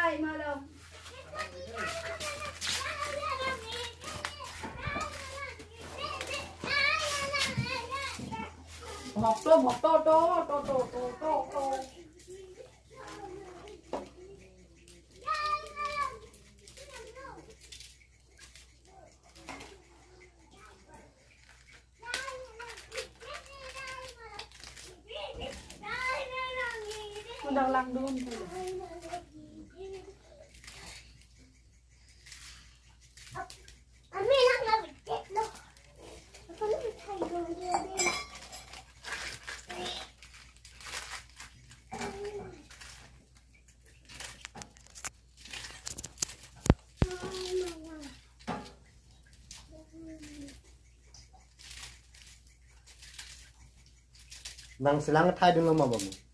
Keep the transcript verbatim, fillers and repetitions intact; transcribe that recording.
Hai, malom. Mokto, mokto, to, to, to. Undang langdun. Nang selang thai dun lo ma, bamu?